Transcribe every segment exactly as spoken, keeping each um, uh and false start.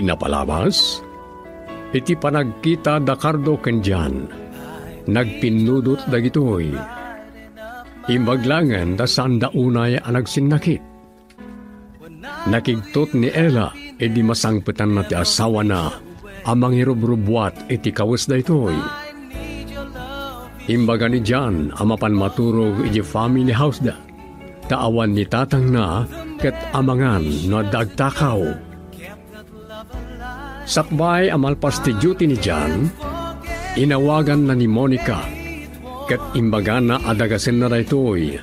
Napalabas, iti panagkita da Cardo ken Jan, nagpinnudot dagitoy. Imbag laengen ta saanda unay a nagsinnakit. Nakigtot ni Ella idi masangpetanna ti asawana a mangirubrubbuat iti kawes daytoy. Imbaga ni Jan a mapan maturog iti family house da, ta awan ni tatangna ket amangan no adda agtakaw. Sakbay a malpas ti duty ni Jan, inawaganna ni Monica ket imbagana a dagasenna daytoy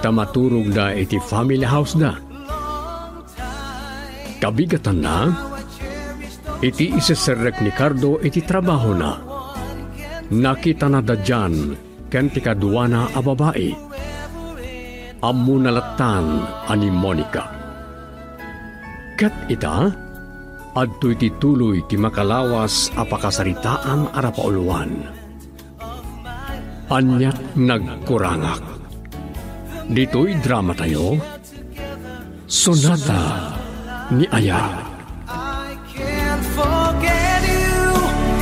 ta maturogda iti family house da. Kabigatanna, iti iseserrek ni Cardo iti trabahona, nakitana da Jan ken ti kaduana a babai. Ammona lattan a ni Monica. Ket ita, adtoy ti tuloy ti makalawas a pakasaritaan a napauluan. Aniat nagkurangak. Ditoy dramatayo, Sonata ni Ayat. I can't forget you,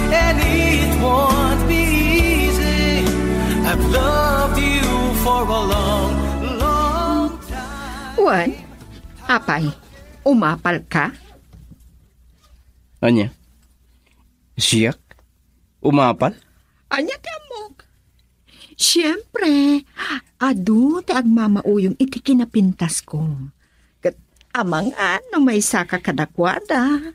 and it won't be easy. I've loved you for a long, long time. Wen, apay, umapal ka? Ania? Siak? Umapal? Ania ti ammok? Siempre, adu ti agmamauyong iti kinapintasko. Ket amangan no maysaka kadakuada.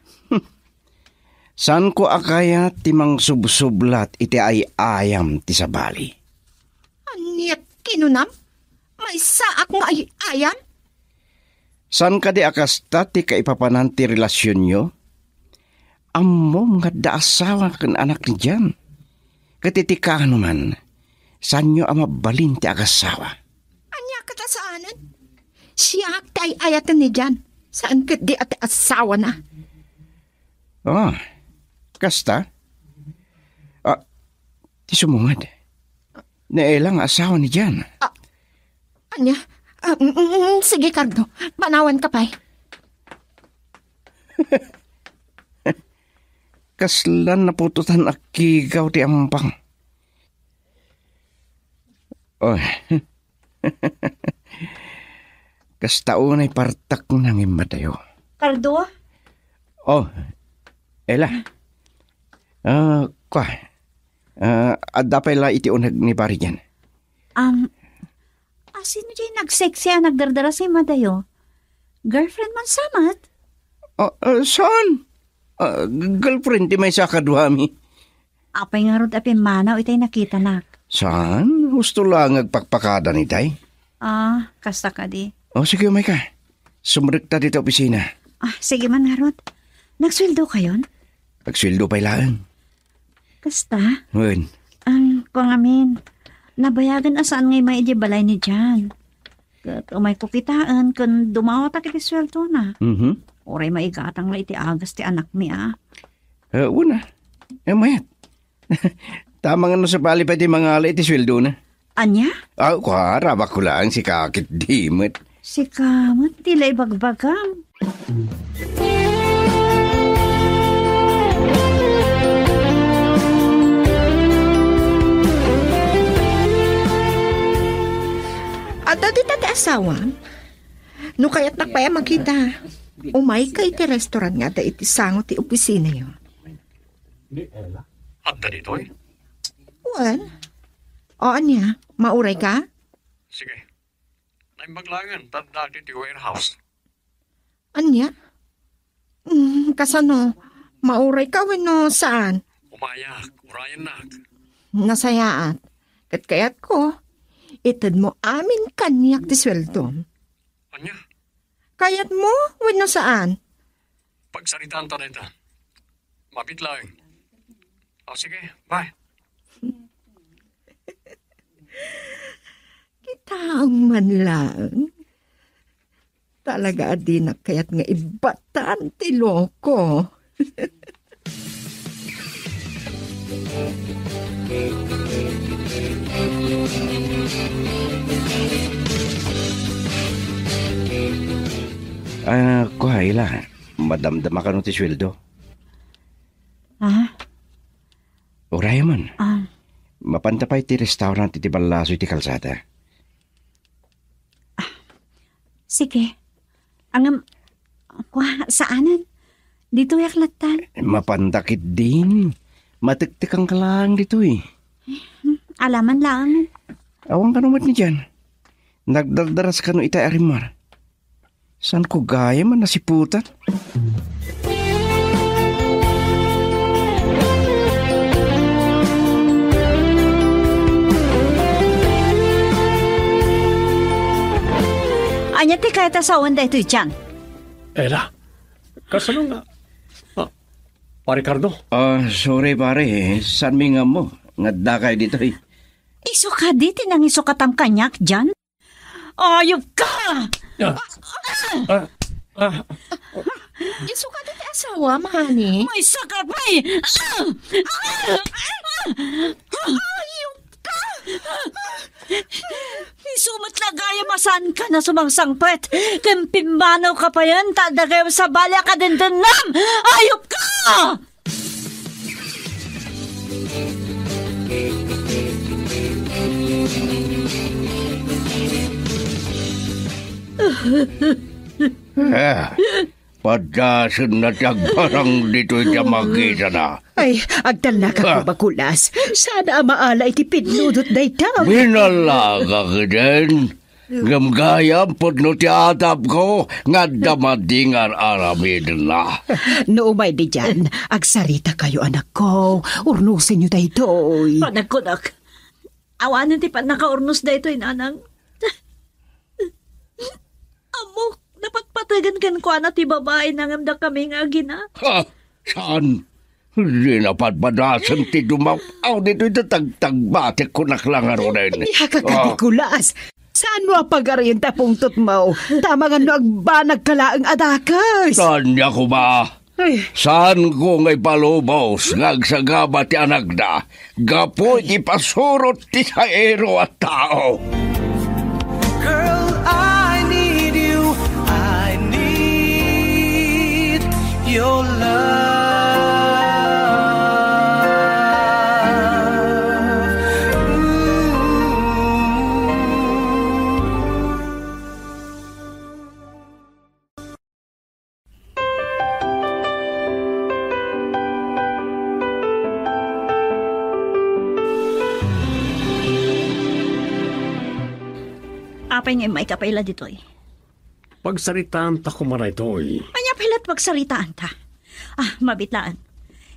Saanko a kayat ti mangsubsublat iti ay-ayam ti sabali. Aniat kinunam? Maysaak nga ay-ayam? Saan kadi a kasta ti kaipapanan ti relasionyo? Ammom nga adda asawa ken anak ni Jan. Ket iti kaano man, saanyo a mabalin ti agasawa. Ania ket a saanen? Siak ti ay-ayaten ni Jan. Saan ket di a ti asawana. Ah, kasta? Ah, ti sumungad. Ni Ella nga asawa ni Jan. Ah, ania? Ah, mm, mm, sige, Cardo. Panawan ka pay. Kasla naputotan a kigaw ti ampang. Oh. Kasta unay partak nangin madayo. Cardo? Oh, Ella. Ah, kua. Ah, adda pay la iti uneg ni Pari Jan. Um, asino jay nagseksi a nagdardara sa madayo? Girlfriend man sa met? Ah, ah, saan? Ah, g-, girlfriend ti maysa kaduami. Apay ngarud a pimmanaw itay nakitanak? Saan? Husto la nga agpakpakada itay. Ah, kasta kadi. Oh, sige, umay ka. Sumrekta dita opisina. Ah, sige man ngarud. Nagsueldo kayon? Nagsueldo pay laeng. Kasta? Wen. Ang, kung amin, nabayagan a saan nga immay idiay balay ni Jan. Ket umayko kitaen ken dumawatak iti sueldona. Mhm. Uray maigatang la iti agas ti anakmi a. Eh, una. Eh, mayat. Tama nga no sabali pay ti mangala iti sueldona. Ania? Ah, kua, arabakko laeng sika ket di met. Sika met ti la ibagbagam. Adda dita ti asawam? No kayatnak pay a makita, umayka iti restaurant nga adda iti sango ti opisinayo. Adda ditoy? Wen. O, ania? Mauray ka? Sige. Naimbag laengen, ta adda ditoy warehouse. Ania? Mm, kasano? Mauray ka wenno saan? Umayak, urayennak. Nasayaat. Ket kayatko, itedmo amin kaniak ti sueldom. Ania? Kayatmo wenno saan? Pagsaritaan ta dayta. Mabit laeng. O, sige, bye. Kitaem man laeng. Talaga a dinak kayat nga ibbatan ti loko. Ah, kua, Ella, madamdama kano ti sueldo? Uray man. Ah. Mapanta pay ti restaurant iti ballaso iti kalsada. Sige. Ngem, kua, saanen. Ditoyak latta. Mapanda ketdin. Matektekanka laeng ditoy. Alaman laeng. Awan kano met ni Jan. Nagdardaras kano itay a rimmar. Saanko gayam a nasiputan? Ania ti kayat a sawen daytoy, Jan? Ella, kasano nga? Ah, Pare Cardo? Ah, sorry, pare. Saanmi nga ammo nga addakay ditoy? Isu kadi ti nangisukatam kaniak, Jan? Ayupka! Ah. Ah. Ah. Isu kadi ti asawa, honey? Maysa ka pay! Ah! Ah! Ayupka! Isu met la gayam a saanka a sumangsangpet ken pimmanawka payen ta adda gayam sabali a kadendennam! Ayupka! Ah, padasenna ti agbarang ditoy ti makitana. Ay, agdalnakak, Ah. Bakulas. Saan a maala iti pinnudot dayta. Binalaka ketdin. Ngem gayam pudno ti atapko nga adda madi nga ar-aramidenna. No umay diay, agsaritakayo, anakko. Urnosenyo daytoy. Panagkunak. Awanen ti pannakaurnos daytoy, nanang. Ammok, napatpategan kenkuana ti babai ngem dakami nga agina. Ha? Saan? Dina patpadasen ti dumaw-aw ditoy ta tagtagbatek kunak la ngaruden. Ay, hakakadi, Ah. Kulas. Saanmo a pagarian ti pungtotmo? Ta amangan no agbanagka laeng a dakes. Ania koma? Ay. Saanko nga ipalubos nga agsagaba ti anakda gapu iti pasurot ti saero a tao. Girl, I need you. I need your love. Ooh. Apay nga immayka pay la ditoy? Pagsaritaanta koma daytoy. Ania pay la ti pagsaritaanta? Ah, mabiit laeng.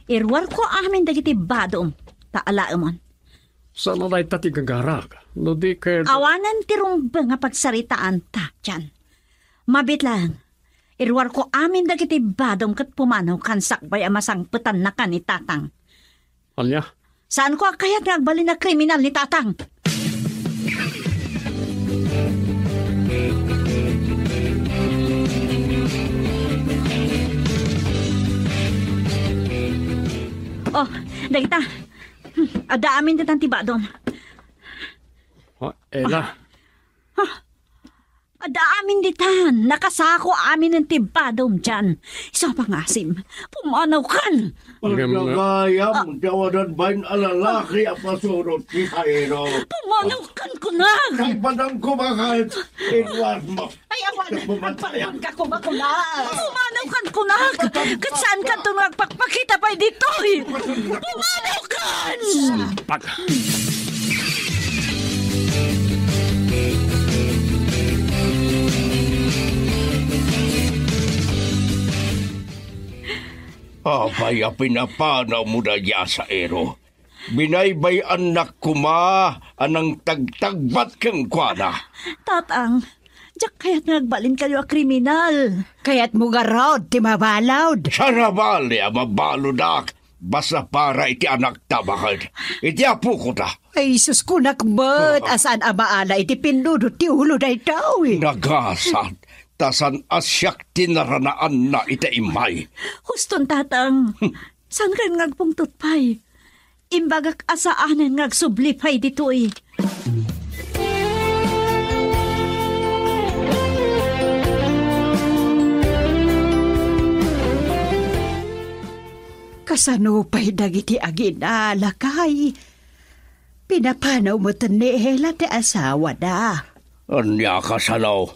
Iruarko amin dagiti badom, ta alaemon. Saan a dayta ti gagarag, no di ket Awanen ti rumbeng a pagsaritaanta, Jan. Mabiit laeng. Iruarko amin dagiti badom ket pumanawkan sakbay a masangpetannakan ni Tatang. Ania? Saanko a kayat nga agbalin a kriminal ni Tatang. Oh, dagita. Hmm, adda amin ditan ti badom. Oh, Ella. Ah. Ah. Adda amin ditan. Nakasako aminen ti badom ditan. Isu a pangasim. Pumanawkan. Ngem nga Pagkagayam, Ah. ti awanan bain a lalaki a pasurot ti saero. Pumanawkan kunak. Kaibanan ko bakit. Iwas mo. Ay, awan. Agparpangka koma kunak. Pumanawkan kunak. Ket saankanto nga agpakpakita pay ditoy. Pumanawkan! Pag- Apay a pinapanawmo daydiay a saero? Binaybay-annak koma a nangtagtagbat kenkuana. Tatang, diak kayat nga agbalinkayo a kriminal. Kayatmo ngarud ti mabalud? Saan a bali a mabaludak, basta para iti anakta baket iti apokota. Ay, sus, kunak met a saan a maala iti pinnudot ti ulo daytoy. Nagasat, ta saan a siak ti naranaanna iti immay. Huston, Tatang. Saankayon nga agpungtot pay? Imbagak a saanen nga agsubli pay ditoy. Kasano pay dagiti agina, lakay? Pinapanaw metten ni Ella ti asawana. Ania kasano?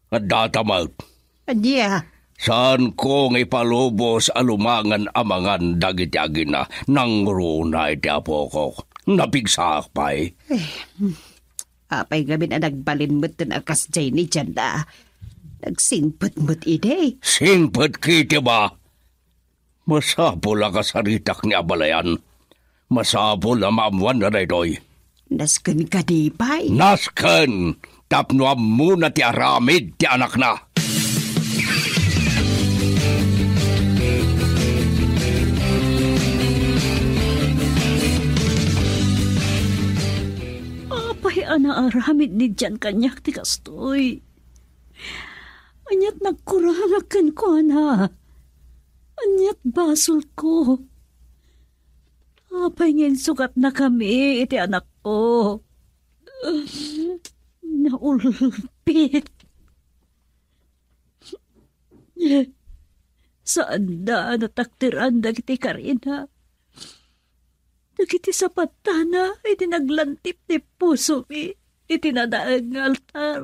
Addata met. Ania? Saanko nga ipalubos a lumangen a mangan dagiti agina, nangruna iti apoko. Napigsaak pay. Eh, hmm. Apay ngamin a nagbalin metten a kasdiay ni Diana? Nagsingpet met idi. Singpet ketdi ba? Masapul a kasaritak ni abalayan. Masapul a maammuanna daytoy. Nasken kadi pay? Nasken! Tapno ammona ti aramid ti anakna. Apay a naaramid ni Diana kaniak ti kastoy? Aniat nagkurangak kenkuana? Aniat basolko? Apay nga insukatnakami iti anakko? Naulpit. Saanda a natakderan dagiti karina, dagiti sapattana idi naglantip ti pusomi iti nadael nga altar.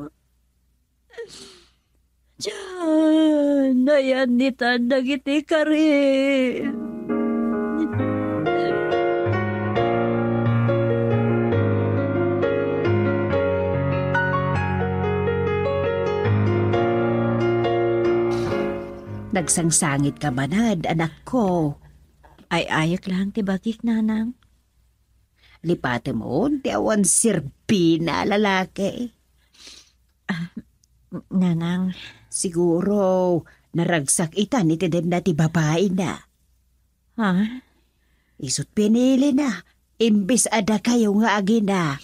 Dian, nayannitan dagiti karim. Nagsangsangitka manen, anakko. Ay-ayek laeng ti bagik, nanang. Lipatemon ti awan serbina a lalaki. Ah, nanang. Siguro, naragsak itan iti denna ti babaina. Ha? Isut' pinilina, imbes a dakayo nga agina.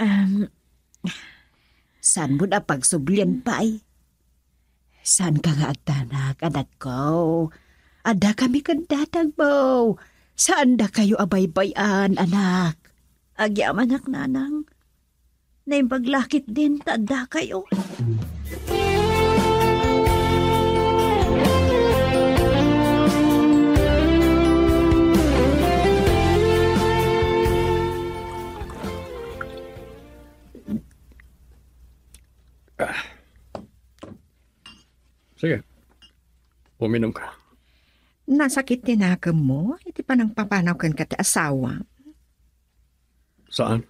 Um, Saanmon a pagsublian pay? Saanka nga agtanak, anakko. Addakami ken datangmo. Saandakayo a baybay-an, anak. Agyamanak, nanang. Naimbag la ketdin ta addakayo. Ah. Sige. Uminom ka. Nasakit ti nakemmo iti panangpapanaw kenka ti asawa? Saan?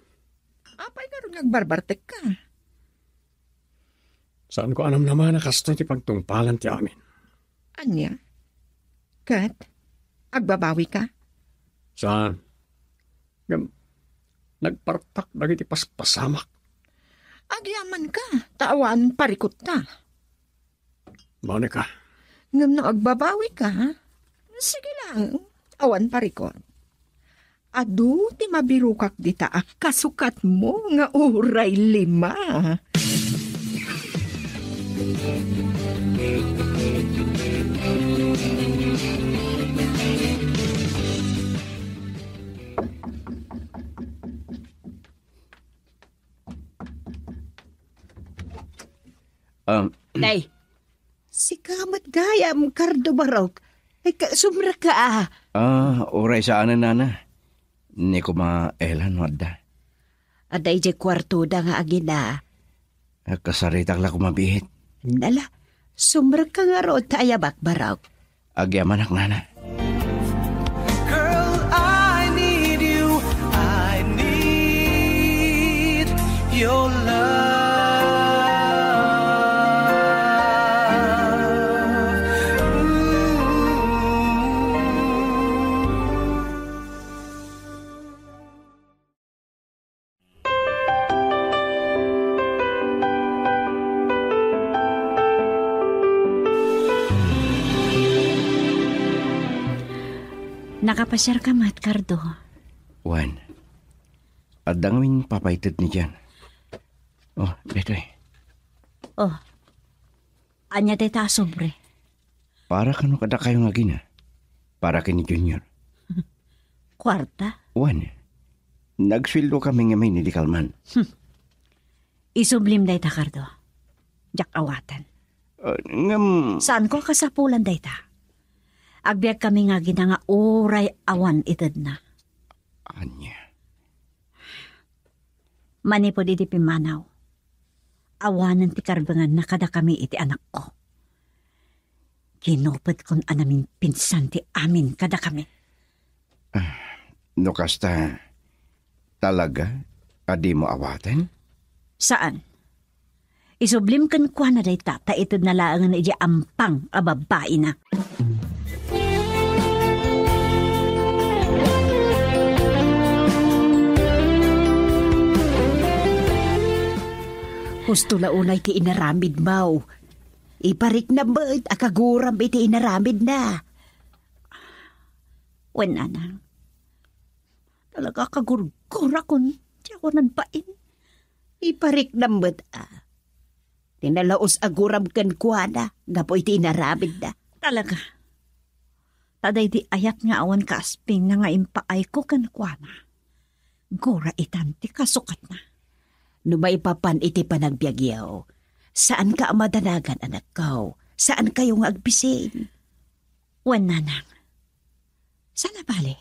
Apay ngarud nga agbarbartekka? Saanko a namnama a kastoy ti pagtungpalan ti amin. Ania? Ket, agbabawika? Saan? Ngem, nagpartak dagiti paspasamak. Agyamanka, ta awan parikutta. Monica. Ngem no agbabawika, sige lang, awan parikut. Adu ti mabirokak dita a kasukatmo nga uray lima. Um, Nay, sika met gayam, Cardo Barok. Ay, ka-, sumrekka, a. Ah, uray saanen, nana. Ni kuma Ella no adda. Adda idiay kuartoda nga agina. Kasaritak la kuma biit. Nala, sumrekka ngarud ta ayabak, Barok. Agyamanak, nana. Girl, I need you. I need your love. Ooh. Nakapasiarka met, Cardo? Wen. Adda ngamin papaited ni Jan. Oh, daytoy. Oh. Ania dayta a sobre? Para kano kadakayo nga agina? Para ken ni Junior. Kuarta? Wen. Nagsueldo kami ngamin idi kalman. Hmm. Isublim dayta, Cardo. Diak awaten. Ah, ngem Saanko a kasapulan dayta. Agbiagkami nga agina nga uray awan itedna. Ania? Manipud idi pimmanaw, awanen ti karbenganna kadakami iti anakko. Kinupodkon a naminpinsan ti amin kadakami. Ah, no kasta, talaga a dimo awaten? Saan. Isublim kenkuana dayta ta itedna laengen idiay ampang a babbaina. Husto la unay ti inaramidmo. Ipariknam met a kaguram iti inaramidna. Wen, nanang. Talaga kagurgurakon ti awanan bain. Ipariknam met a. Ti nalaus a guram kenkuana gapu iti inaramidna. Talaga. Ta daydi ayat nga awan kaaspingna nga impaayko kenkuana, gura itan ti kasukatna. No maipapan iti panagbiagyo, saanka a madanagan, anakko. Saankayo nga agbisin. Wen, nanang. Saan a bale?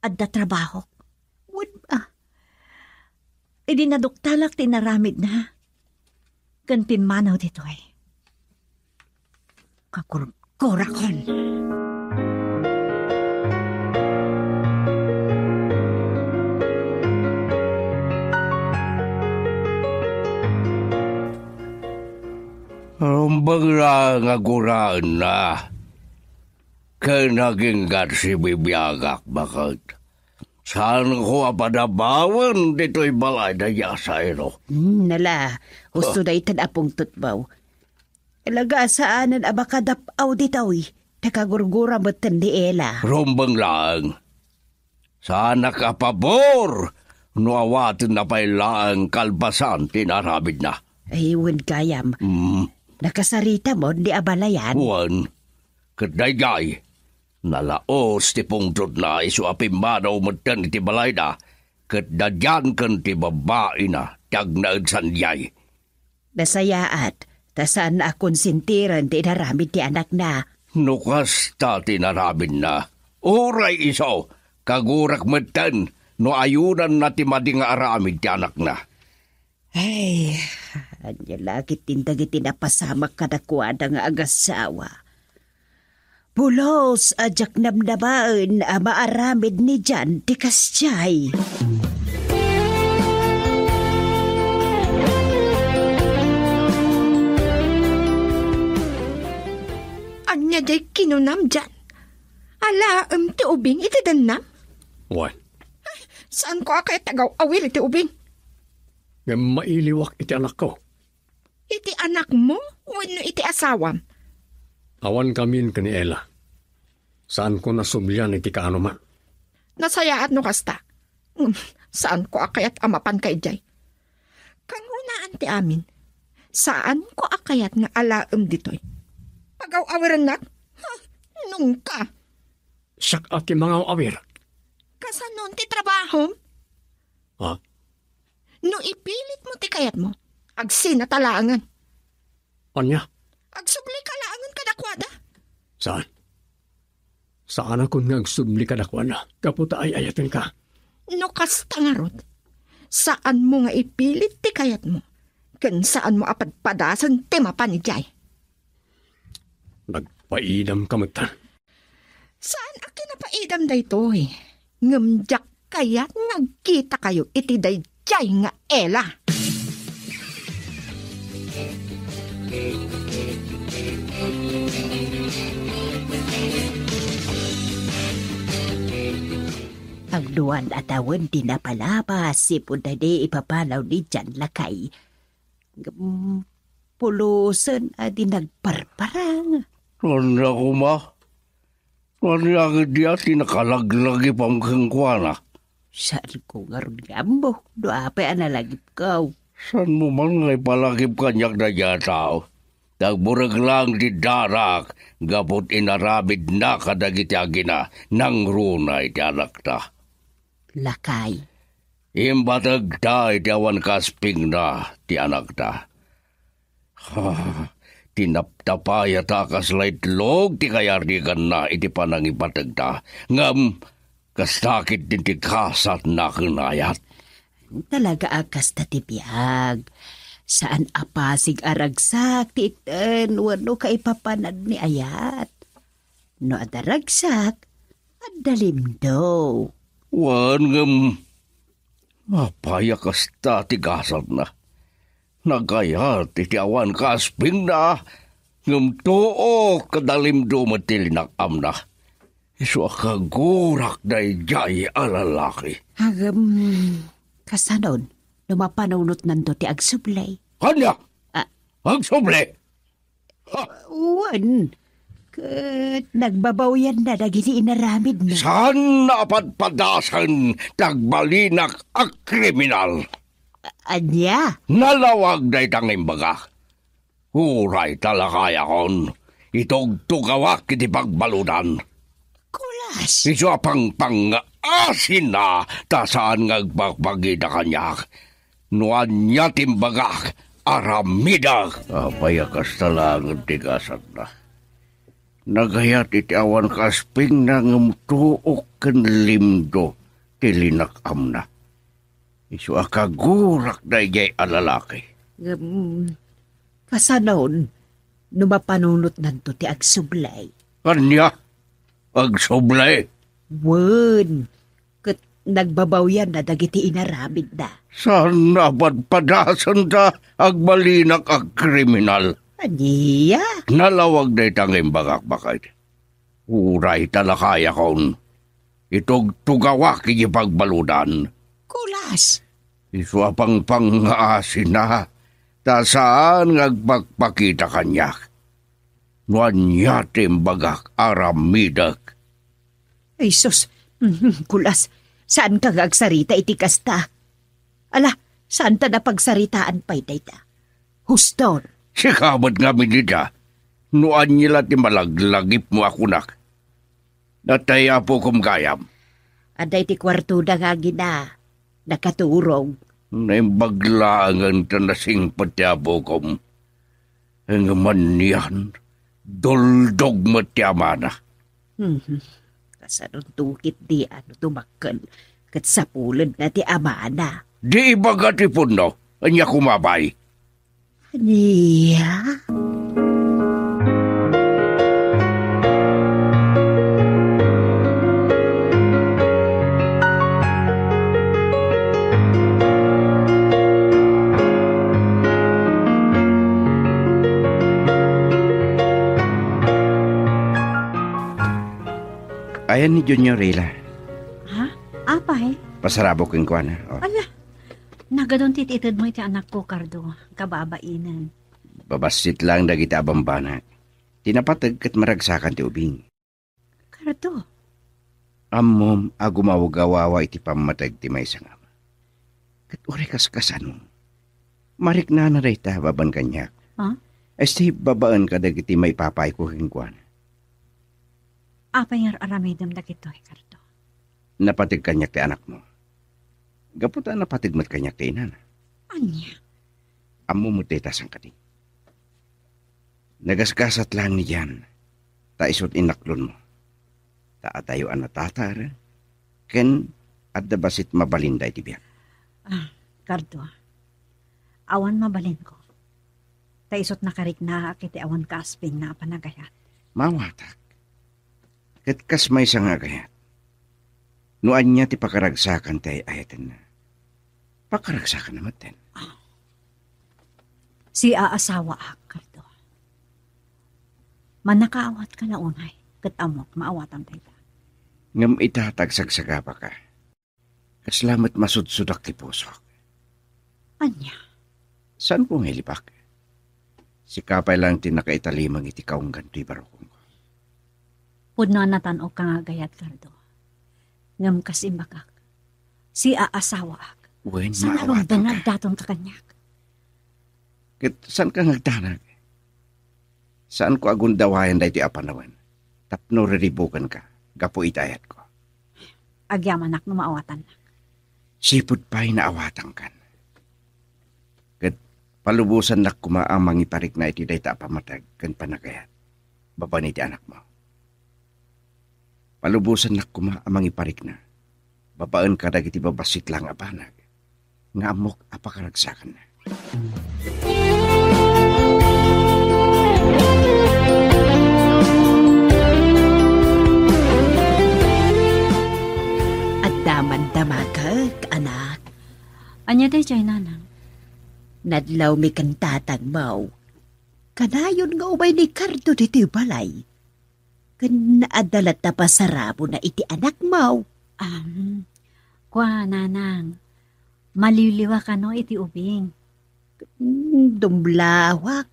Adda trabahok. Wen, ah. Idi naduktalak ti inaramidna ken pimmanaw ditoy, kagurgurakon. Rumbeng la nga guraenna. Ken agingga ti sibibiagak, baket. Saanko a padabawen ditoy balay daydi a saero. Hmm, nala, husto daytan a pungtotmo. Talaga a saanen a makadap-aw ditoy. Ta kagurgura metten ni Ela. Rumbeng laeng. Saanak a pabor no awatenna pay laeng kalpasan ti inaramidna. Ay, wen gayam. Mm. Nakasaritamon ni abalayan? Wen. Ket daydiay, nalaus ti pungtotna isu a pimmanaw metten iti balayda, ket dadian ken ti babbaina ti agnaed sadiay. Nasayaat, ta saan a konsentiren ti inaramid ti anakna. No kasta ti inaramidna, uray isu, kagurak metten no ayunanna ti madi nga aramid ti anakna. Ay, ania la ketdin dagiti napasamak kadakuada nga agasawa? Pulos a diak namnamaen a maaramid ni Jan ti kasdiay. Ania diay kinunam, Jan? Alaem ti ubing iti dennam? Wen. Ay, saanko a kayat ti agaw-awir iti ubing. Ngem mailiwak iti anakko. Iti anakmo wenno iti asawam? Awan kamin ken ni Ela. Saanko a sublian iti kaanoman. Nasayaat no kasta. Ngem, saanko a kayat a mapanka idiay. Kangrunaan ti amin. Saanko a kayat nga alaem ditoy. Pagaw-awirennak? Ha? Nungka? Siak a ti mangaw-awir. Kasanon ti trabahom? Ha? No ipilitmo ti kayatmo, agsinata laengen. Ania? Agsublika laengen kadakuada. Saan? Saanakon nga agsubli kadakuada, gapu ta ay-ayatenka. No kasta ngarud, saanmo nga ipilit ti kayatmo, ken saanmo a padpadasen ti mapan idiay. Nagpaidamka met. Saan a kinapaidam daytoy, ngem diak kayat nga agkitakayo iti daydiay nga Ela. Agduan a tawen ti napalabas, sipud daydi ipapanaw ni Jan, lakay. Ngem pulosen a di nagparparang. Ania koma? Ania ketdi a ti nakalaglagipam kenkuana? Saanko ngarud nga ammo no apay a nalagipko. Saanmo man nga ipalagip kaniak daydiay a tao? Nagbureg laeng ti darak gapu ti inaramidna kadagiti agina nangruna iti anakta. Lakay. Imbategta iti awan kaspingna ti anakta. Ha, Tinaptapayata a kasla itlog ti kayariganna iti panangipategda, ngem kasta ketdin ti kasatna ken ayat. Talaga a kasta ti biag. Saan a pasig a ragsak ti ikten wenno kaipapanan ni ayat. No adda ragsak, adda limdo. Wen, ngem apay a kasta ti kasatna? Nagayat iti awan kaaspingna, ngem tuok ket limdo met ti linak-amna. Isu a kagurak daydiay a lalaki. Ngem, kasanon no mapanunotnanto ti agsubli? Ania? Ah. Agsubli? Ha? Wen, ket nagbabawyanna dagiti inaramidna. Saan a padpadasen ti agbalinak a kriminal? Ania? Nalawag dayta nga imbagak. Uray ta lakayakon, itugtugawak iti pagbaludan. Kulas! Isu a pangpang nga asina ta saan nga agpakpakita kaniak. No ania ti imbagak, aramidek. Apay a kasta laeng ti kasatna? Nagayat iti awan kaaspingna ngem tuok ken limdo ti linak-amna. Isu a kagurak daydiay a lalaki. Ngem, kasanon no mapanunotnanto ti agsubli? Ania? Agsubli? Wen, ket nagbabawyanna dagiti inaramidna. Saan a padpadasen ta agbalinak a kriminal? Ania? Nalawag dayta nga imbagak, baket. Uray ta lakayakon, itugtugawak iti pagbaludan. Kulas! Isu a pangpang nga asina, ta saan nga agpakpakita kaniak. No ania ti imbagak, aramidek. Ay sus, kulas, saanka nga agsarita iti kasta? Ala, saanta a pagsaritaan pay dayta. Huston. Sika met ngamin ida, no ania la ti malaglagipmo a kunak. Natay apokom gayam. Adda iti kuartoda nga agina, nakaturog. Naimbag laengen ta nasingpet ti apokom. Ngem anian, duldog met ti amana. Mhm. Kasanon tukit di ano tumakkel, ket sapulenna ti amana. Di ibaga ti punno, ania kumabay? Ania? Ayan ni Junior, Rila. Ha? Apay? Pasarabok kenkuana. Oh. Ala, nagadun ti itedmo iti anakko, Cardo. Kababainen. Babassit lang dagiti abambanak. Ti napateg ket maragsakan ti ubing. Cardo. Ammom a gumawgawawa iti pammateg ti maysa nga ama. Ket uray kaskasano, mariknana dayta babaen kaniak. Ha? Isu ti babaen kadagiti maipapayko kenkuana. Apay nga ar-aramidem dagitoy, Cardo? Napateg kaniak ti anakmo. Gapu ta napateg met kaniak ti inana. Ania? Ammom met dayta sangkadi. Nagasgasat laeng ni Jan, ta isu ti inaklonmo. Ta adayo a natatar, ken adda bassit mabalinda iti biag. Ah, Cardo, awan mabalinko. Ta isu ti nakariknaak iti awan kaaspingna a panagayat. Maawatak. Ket kas maysa nga agayat, no ania ti pakaragsakan ti ay-ayatenna, pakaragsakanna metten. Siaasawaak, Cardo. Mannakaawat ka la unay, ket ammok maawatan dayta. Ngem ita ta agsagsagabaka, kasla met masudsudak ti pusok. Ania? Saanko nga ilibak. Sika pay laeng ti nakaitalimeng iti kaunggan toy barukonko. Pudno a natan-ok ka nga agayat, Cardo. Ngem kas imbagak, siaasawaak. Wen, sana maawatan rumbeng ka. Agdaton ka kaniak. Ket saanka nga agdanag? Saanko a gundawayan daytoy a panawen tapno riribukanka gapu iti ayatko. Agyamanak no maawatannak. Sipud pay naawatankan. Ket Palubosannak koma a mangiparikna iti dayta a pammateg ken panagayat babaen iti anakmo. Palubosannak koma a mangiparikna babaen kadagiti babassit laeng a banag nga ammok a pakaragsakanna. Adda man damagek, anak. Ania daydiay, nanang? Nadlawmi ken tatangmo. Kanayon nga umay ni Cardo ditoy balay. Ken adda latta pasarabona iti anakmo. Am, kua, nanang, maliliwa kano iti ubing. Mm, dumlawak.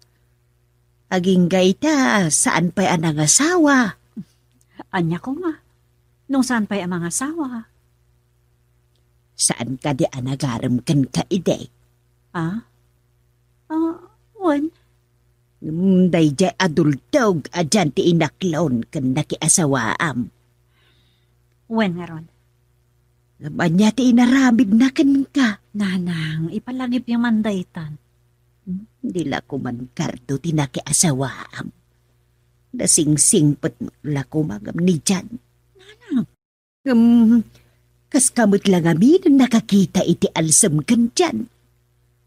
Agingga ita, saan pay a nangasawa. Ania koma? No saan pay a mangasawa? Saan kadi a nagarem kenka idi? Ah? Ah, wen. Ngem daydiay a dultog a dian ti inaklon ken nakiasawaam. Wen ngarud. Ngem ania ti inaramidna kenka? Nanang, ipalagipyo man daytan. Hmm, di la koma Cardo ti nakiasawaam. Nasingsingpet la koma ngem ni Jan. Nanang. Ngem, kaska met la ngamin nakakita iti alsem ken Jan.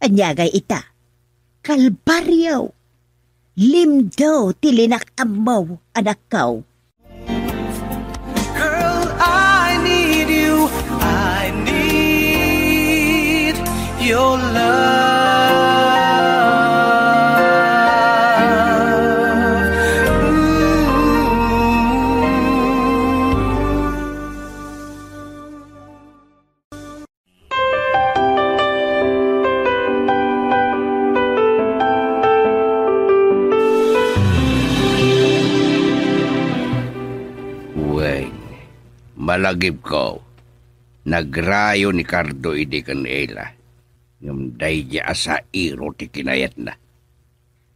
Ania ngay ita? Kalbario. Limdo ti linak-ammo, anakko. Girl, I need you. I need your love. Ooh. Wen, malagipko, nagrayo ni Cardo idi ken Ella, ngem daydiay a sairo ti kinayatna.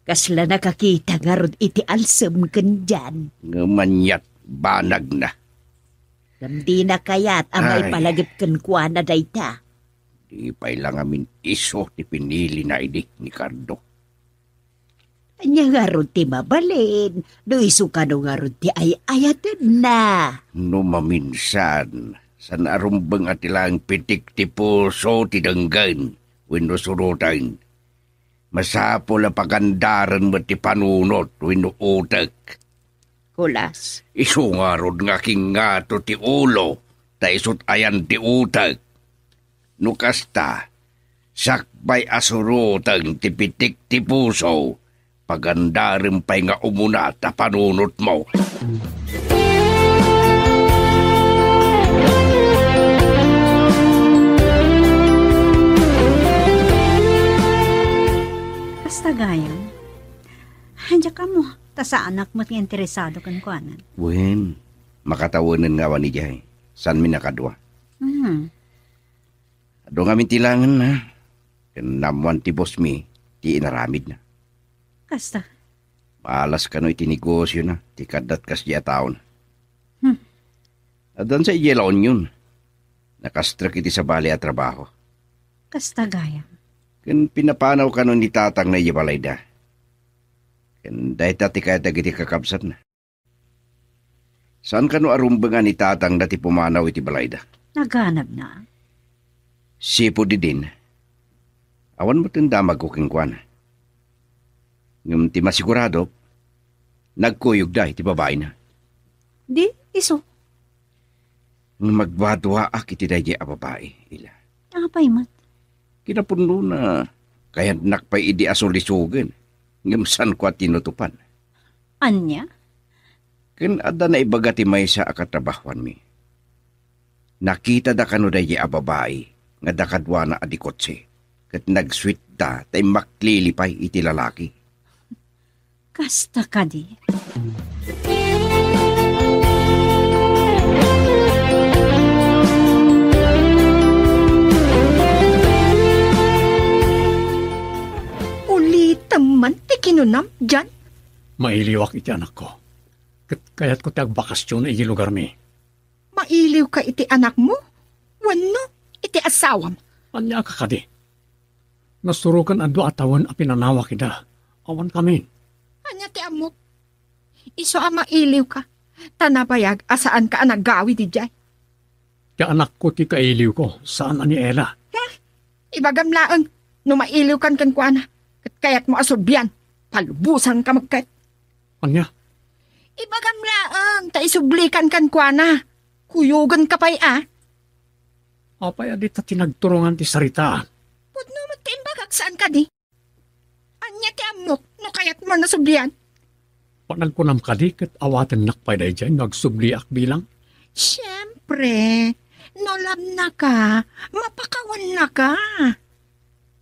Kasla nakakita ngarud iti alsem ken Jan. Ngem aniat banagna. Ngem dina kayat a Ay. maipalagip kenkuana dayta. Di pay la ngamin isu ti pinilina idi ni Cardo. Ania ngarud ti mabalin, no isu kano ngarud ti ay-ayatenna? No maminsan, saan a rumbeng a ti laeng pitik ti puso ti denggen wenno suroten. Masapul a pagandaren met ti panunot wenno utek. Kulas. Isu ngarud nga kingato ti ulo, ta isut ayan ti utek. No kasta, sakbay a suroten ti pitik ti puso, pagandarem pay nga umuna ta panunotmo. Kasta gayam. Diak ammo, ta saanak met nga interesado kenkuana. Wen, makatawenen nga awan idiay. Saanmi nakadua. Hmm. Adu ngamin ti langenna, ken naammoan ti bossmi ti inaramidna. Kasta? Malas kano iti negosiona ti kaddat kasdiay a taona. Hmm. Addan sa idiay La Union. Nakastrek iti sabali a trabaho. Kasta gayam. Ken pinapanaw kano ni tatangna idiay balayda. Ken dayta ti kayat dagiti kakabsatna. Saan kano a rumbengan ni tatangna ti pumanaw iti balayda? Naganabna. Sipud idin, awan met ti damagko kenkuana. Ngem ti masiguradok, nagkuyogda iti babaina. Di, isu. Ngem agduaduaak iti daydiay a babai, Ella. Apay met? Kinapudnona, kayatnak pay idi a sulisogen, ngem saanko a tinutopan. Ania? Ken adda naibaga ti maysa a katrabahoanmi. Nakitada kano daydiay a babai nga adda kaduana a di kotse, ket nagsuitta ta immaklili pay iti lalaki. Kasta kadi? Ulitem man ti kinunam, Jan. Mailiwak iti anakko. Ket kayatko ti agbakasyon iti lugarmi. Mailiwka iti anakmo? Wenno iti asawam? Ania ka kadi? Nasuroken a dua a tawen a pinanawak ida. Awan kami. Ania ti ammok? Isu a mailiwka, ta nabayag a saanka a nagawid idiay. Ti anakko ti kailiwko, saan a ni Ella. Ha? Ibagam laeng, no mailiwkan kenkuana, ket kayatmo a sublian, palubosanka met ket. Ania? Ibagam laeng, ta isublikan kenkuana. Kuyogenka pay a. Apay a dita ti nagturongan ti saritaan? Pudno met ti imbagak, saan kadi? Ania ti ammok no kayatmo a nasublian? Panagkunam kadi ket awatennak pay daydiay no agsubliak bilang? Siempre, no love-naka, mapakawannaka.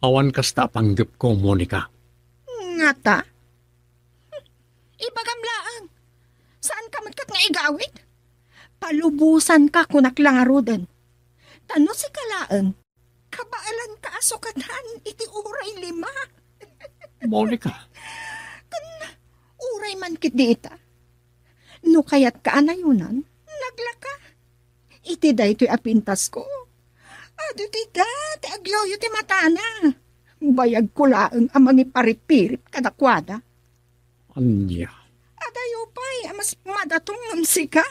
Awan kasta a panggepko, Monica. Ngata? Ibagam laeng, saanka met ket nga igawid? Palubosanka, kunak la ngaruden. Ta no sika laeng, kabaelanka a sukatan iti uray lima. Monica. Ken uray man ketdi ita. No kayatka a nayonan, naglaka. Iti daytoy a pintasko, adu dita ti agyoyo ti matana. Bayagko laeng a mangiparipirip kadakuada. Ania? Adayo pay a mas madatung ngem sika.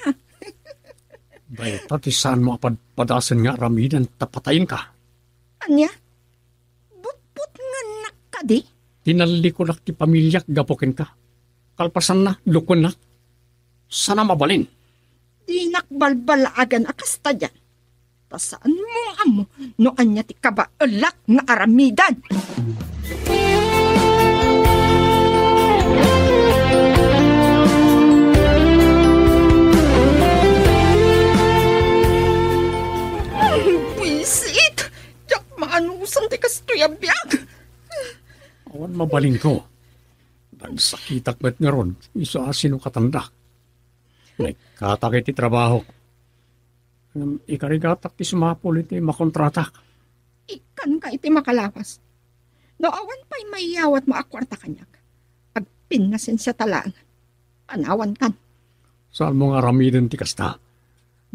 Dayta ti saanmo a padpadasen nga aramiden ta patayenka. Ania? Butbutngennak kadi? Tinallikudak ti pamiliak gapu kenka. Kalpasanna, lukuennak. Saan a mabalin. Dinak balbalagan a kasta diay. Ta saanmo nga ammo no ania ti kabaelak nga aramiden. Buisit! Diak maanusan ti kastoy a biag. Awan mabalinko. Nagsakitak met ngarud, isu a sinukatandak. Naikkatak iti trabahok. Ngem ikarigatak ti sumapul iti makontratak. Ikkanka iti makalawas. No awan pay mayawatmo a kuarta kaniak, agpinnasensiata laeng. Panawankan. Saanmo nga aramiden ti kasta.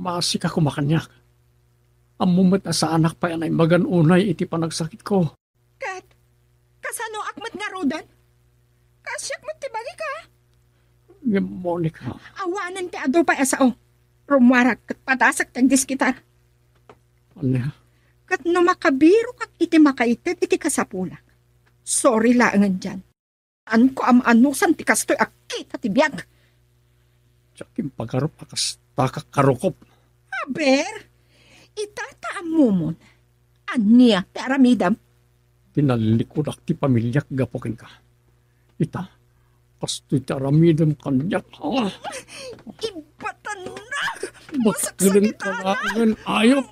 Maasika koma kaniak. Ammom met a saanak pay a naimbagan unay iti panagsakitko. Ket kasanoak met ngaruden? Kaasiak met ti bagika. Ngem, Monica. Awanen ti adu pay a sao. Rummuarak ket padasek ti agdiskitar. Ania? Ket no makabirokak iti makaited iti kasapulak, sorry laengen diay. Saanko a maanusan ti kastoy a kita ti biag. Diak impagarup a kasta ka karukop. Aber, ita ta ammomon. Ania ti aramidem? Tinallikudak ti pamiliak gapu kenka. Ita, kastoy ti aramidem kaniak. Ah! Ibatanna! Bakkelen ka laengen, ayop!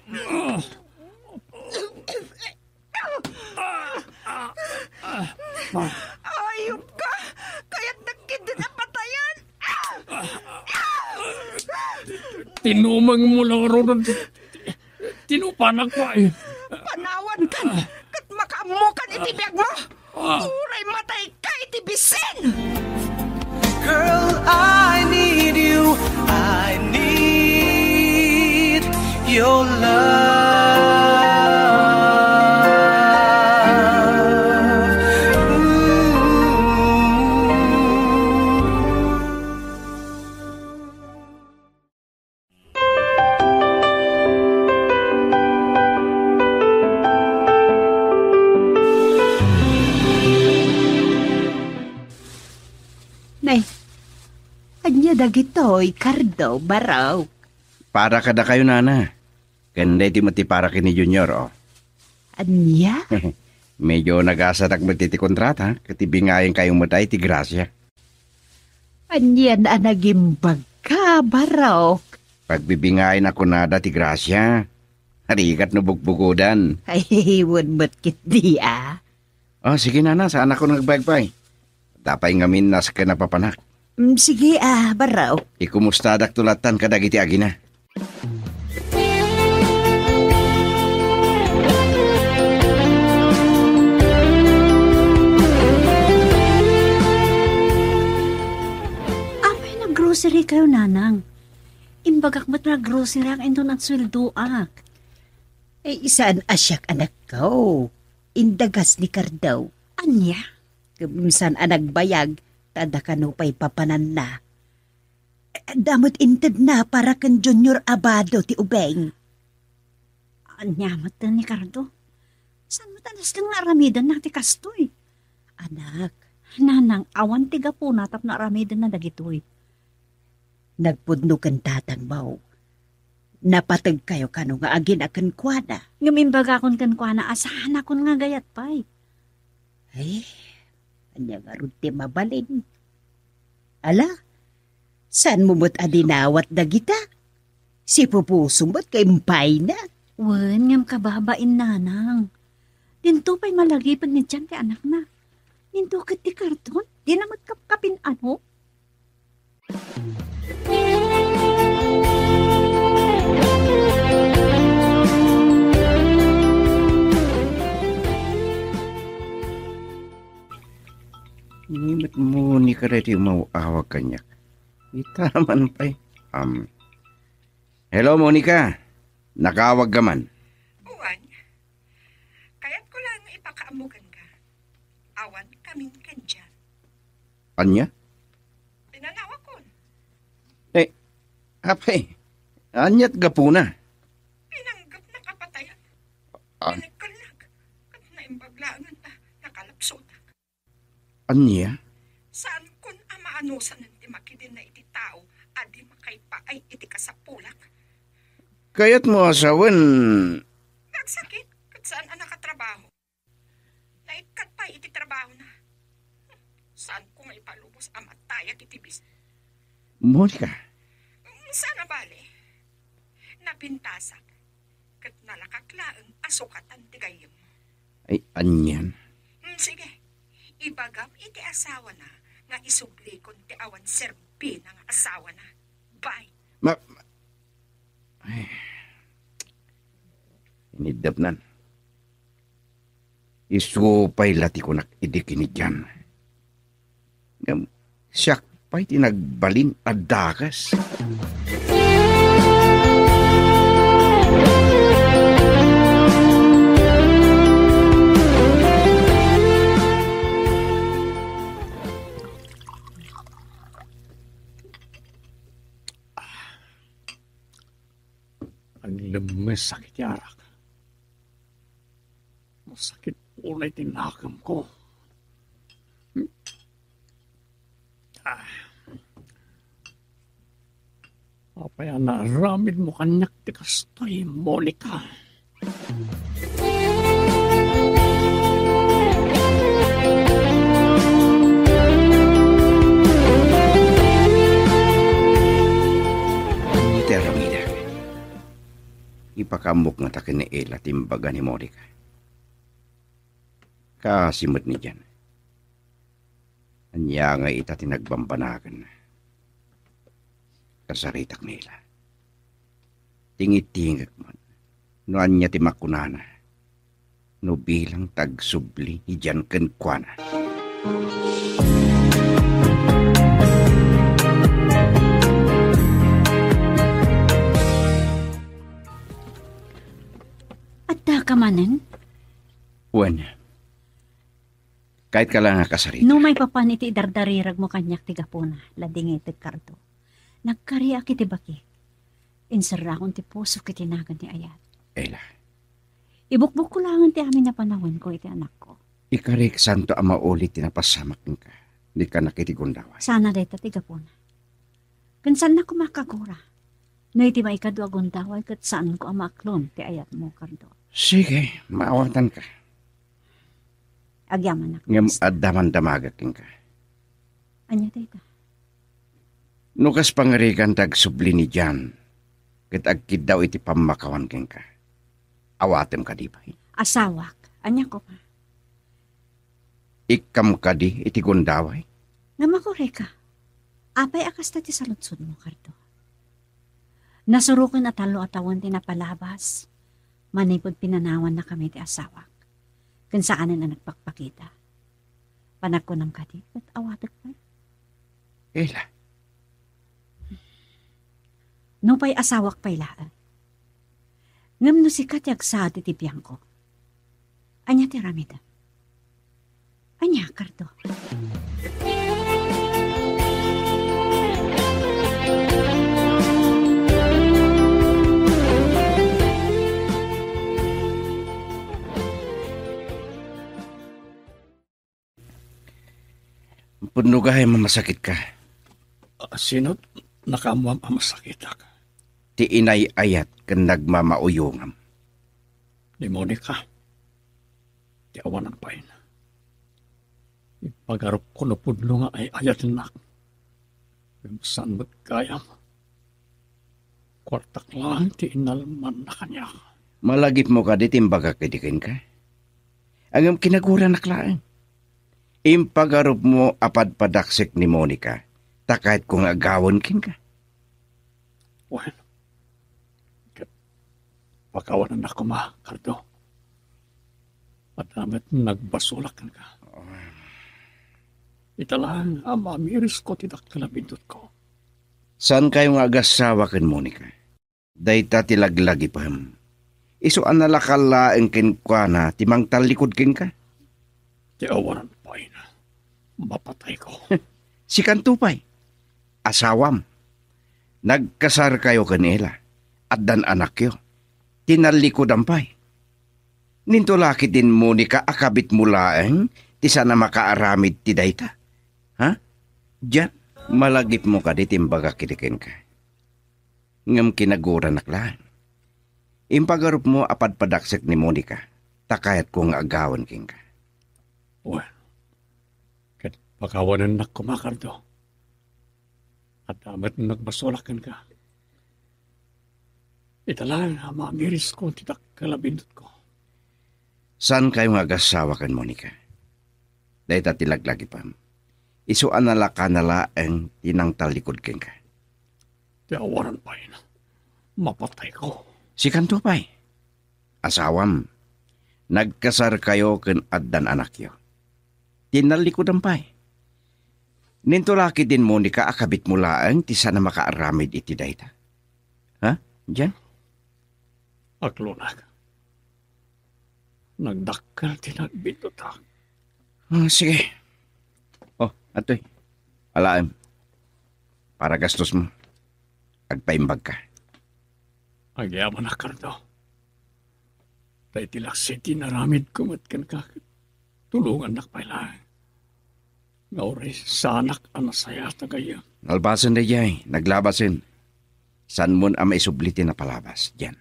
Ah! Ayupka! Kayatnak ketdin a patayen! Tinumengmo la ngaruden. Tinupanak pay. Panawankan ket makaammokan iti biagmo. Uray matayka iti bisin! Girl, I need you. I need your love. Ooh. Nay, ania dagitoy, Cardo, Barok? Para kadakayo, Nana. Ken daytoy met ti para ken ni Junior, oh. Ania? Medyo nagasadak met iti kontrata, ket ibingayenkayo met ay ti grasia. Ania a nagimbagka, Barok? Pagbibingayen a kunada ti grasia. Rigat no bugbugodan. Ay, wen met ketdi, ah. Oh, sige, Nana, saanakon nga agbayag pay. Apay ngamin, nasken a papanak. Mm, sige, ah, Barok. Ikumustadak to lattan kadagiti agina. Apay naggrocery kayo, Nanang? Imbagak met nga naggrocery ang inton agsueldoak. Ay, saan a siak, anakko. indagas ni Cardo. Ania? Ngem saan a nagbayag, ta adda kano pay papananna. Adda met intedna para ken Junior Abado ti ubing. Ania met ni Cardo? Saan met a nasken nga aramidenna ti kastoy? Anak. Nanang, awan ti gapuna tapno aramidenna dagitoy. Nagpudno ken tatangmo. Napateg kayo kano nga agina kenkuana. Ngem imbagakon kenkuana a saanakon nga gayat pay. Ay, ania ngarud ti mabalin? Ala, saanmo met a dinawat dagita? Sipupuso met nga impayna. Wen, ngem kababain, nanang. Dinto pay malagiped ni Jan ti anakna. Dinto ket ti Cardon, dina met kapkapin-ano? Ni met Monica daytoy umaw-awag kaniak. Ita man pay. Um, hello, Monica. Nakaawag ka man. Juan, kayatko lang nga ipakaammo kenka. Awan kamin ken Jan. Ania? Pinanawakon. Eh, apay, aniat gapuna? Pinanggepnak a patayen. Ah. Pinagkalnak. Ket naimbag laengen ta nakalapsotak. Ania? Saankon a maanusanen ti makidinna iti tao a di makaipaay iti kasapulak. Kayatmo a sawen? Nagsakit, ket saan a nakatrabaho. Naikkat pay iti trabahona. Saanko nga ipalubos a matayag iti bis-, Monica. Saan a bale. Napintasak. Ket nalakak laeng a sukatan ti gayyemmo. Ay, anian? Hmm, sige. Ibagam iti asawana nga isublikon ti awan serbina nga asawana. Bye. Ma-, ma-, ay. Iniddapnan. Isu pay la ti kunak idi kinidian. Ngem siak pay ti nagbalin a dakes. Aglemmes sakit ti arak. Masakit unay ti nakemko. Ah. Apay a naaramidmo kaniak ti kastoy, Monica? Iti aramidek, ipakaammok ngata ken ni Ela ti imbaga ni Monica. Kaasi met ni Jan. Ania ngay ita ti nagbambanagen? Kasaritak ni Ela. Tingitingek met no ania ti makunana no bilang ti agsubli ni Jan kenkuana. Adda ka manen? Wen. Kayat ka lang nga kasarita. No maipapan iti idardariragmo kaniak ti gapuna, la dingitek Cardo. Nagkariak iti baki. Inserrakon ti pusok iti nagan ni ayat. Ela. Ibukbukko laengen ti amin a panawenko iti anakko. Ikarik santo a maulit ti napasamak kenka. Di ka nakiti gundaway. Sana dayta ti gapuna. Ken saannak koma a kagura. No iti maikadu a gundaway ket saanko a maaklon ti ayatmo, Cardo. Sige, maawatanka. Agyamanak. Ngem adda man damagek kenka. Ania dayta? No kas pangarigan ti agsubli ni Jan, ket agkiddaw iti pammakawan kenka, awatem kadi pay? Asawak, ania koma? Ikkam kadi iti gundaway? Ngem agurayka, apay a kasta ti saludsodmo, Cardo? Nasuroken a tallo a tawen ti napalabas, manipud pinanawannakami ti asawak, ken saanen a nagpakpakita. Panagkunam kadi, ket awatek pay. Ela. Nupay asawak pay laeng. Ngem no sika ti agsaad iti biangko, Ania ti aramidem? Ania, Cardo? Pudno gayam a masakitka. Ah, sino nakaammoam a masakitak? Ti inay-ayat ken nagmamauyongam. Ni Monica, ti awanan pay. Ipagarupko no pudno nga ay-ayatennak. Ngem saan met gayam. Kuartak laeng ti inalmanna kaniak. Malagipmo kadi ti imbagak idi kenka? Ngem kinaguranak laeng. Impagarupmo a padpadaksek ni Monica, ta kayatko nga agawen kenka. Wen, ket pakawanennak koma, Cardo. Adda met nagbasolak kenka. Ita laeng a mamirisko ti dakkel a bindutko. Saankayo nga agassawa ken Monica? Dayta ti laglagipem. Isu a nalaka laeng kenkuana ti mangtallikud kenka. Ti awanan pay, mapatayko. Sikanto pay, asawam. Nagkasarkayo ken ila. Addan anakyo. Tinallikodam pay. Ninto la ketdin Monica a kabitmo laeng ti saan a makaaramid ti dayta. Ha? Dian, malagipmo kadi ti imbagak idi kenka? Ngem kinaguranak laeng. Impagarupmo a padpadaksek ni Monica, ta kayatko nga agawen kenka. Wen, ket pakawanennak koma, Cardo. Adda met nagbasolak kenka. Ita laeng a mamirisko ti dakkel a bindutko. Saankayo nga agassawa ken Monica? Dayta ti laglagipem. Isu a nalakana laeng ti nangtallikud kenka. Ti awanan pay, mapatayko. Sikanto pay, asawam. Nagkasarkayo ken addan anakyo. Tinallikodam pay. Ninto la ketdin Monica a kabitmo laeng ti saan a makaaramid iti dayta. Ha? Dian? Aklonak. Nagdakkel ti nagbindutak. Ah, sige. Oh, atoy. Alaem. Para gastosmo. Agpaimbagka. Agyamanak, Cardo. Ta iti laksid ti inaramidko met kenka, tulongannak pay laeng. Nga uray saanak a nasayaat a gayyem. Nalbasen daydiay, naglabasen. Saanmon a maisubli ti napalabas, Dian.